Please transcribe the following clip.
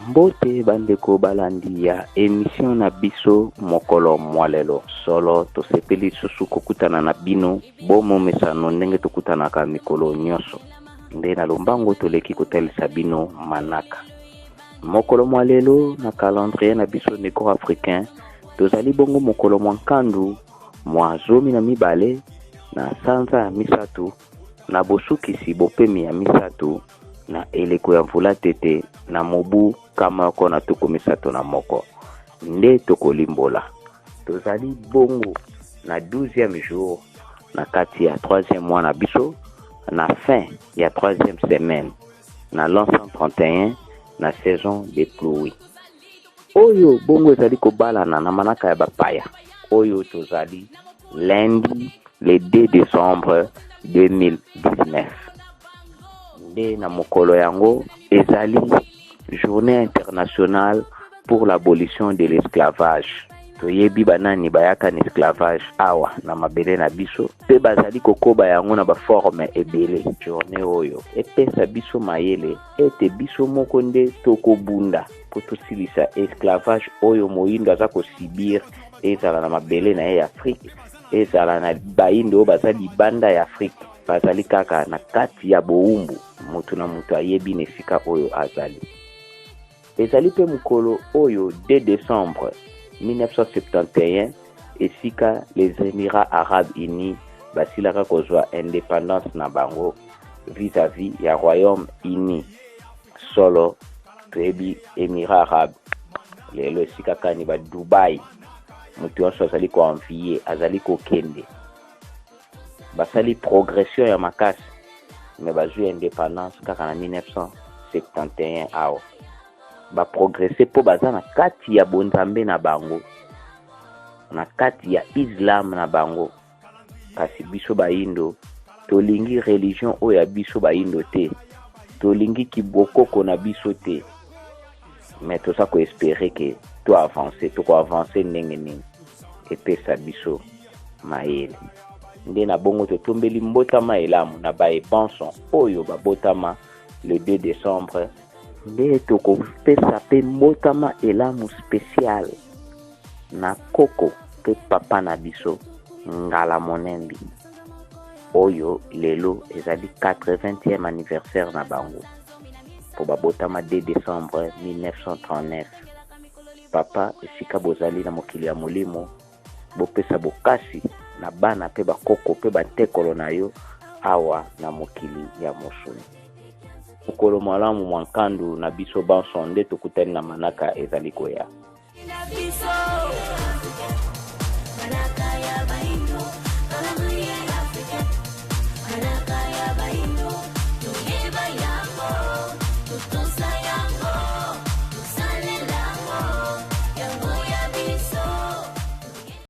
Mbote bandeko balandi ya emission na biso mokolo mwa lelo. Solo tosepeli lisusu kokutana na bino bo momesano ndenge tokutanaka mikolo nyonso. Nde na lombango toleki kotalisa bino manaka. Mokolo mwa lelo na calendrier na biso Negro Africain tozali bongo mokolo mwa nkandu mwa 12 na sanza ya misato na bosukisi bopemi ya misato na eleko ya mvula tete na mobu 131 nde tokolimbola. Tozali bongo na 12e jour na kati ya 3e mois na biso na fin ya 3e semaine na l'an 131 na saison de pluie oyo bongo ezali kobalana na manaka ya bapaya oyo tozali lundi le 2 décembre 2019. Nde na mokolo yango ezali journée internationale pour l'abolition de l'esclavage. Toyebi banani bayaka na esclavage awa na mabele na biso mpe bazali kokoba yango na baforme ebele. Journée oyo epesa biso mayele ete biso moko nde tokobunda mpo tosilisa esclavage oyo moyindo aza kosibir, ezala na mabele na ye ya Afrique, ezala na bayindo oyo baza libanda ya Afrique, bazali kaka na kati ya bowumbu. Moto na moto ayebi na esika oyo azali. Ezali mpe mokolo oyo 2 décembre 1971 esika les Émirats Arabes Unis basilaka kozwa indépendance na bango vis-à-vis ya Royaume-Uni. Solo toyebi Émirats Arabes lelo esika kani ba Dubai, moto nyonso azali koenvie, azali kokende, basali progression ya makasi, me bazwi indépendance kaka na 1971. Awa baprogresse mpo baza na kati ya bonzambe na bango, na kati ya islam na bango. Kasi biso bayindo tolingi religion oyo ya biso bayindo te, tolingi kibokoko na biso te, mais toza koespere ke to avance. Tokoavance ndenge nini? Epesa biso mayele. Nde na bongo totombeli mbotama elamu na baye banso oyo babotama le 2 décembre. Nde tokopesa mpe mbotama elamu spécial na koko mpe papa na biso Ngala Monembi, oyo lelo ezali 80e anniversaire na bango, mpo babotama 2 décembre 1939. Papa, esika bozali na mokili ya molimo, bopesa bokasi na bana mpe bakoko mpe bantekolo na yo awa na mokili ya mosuni. Mokolo malamu mwa nkandu na biso banso, nde tokutani na manaka ezali koya. Na biso.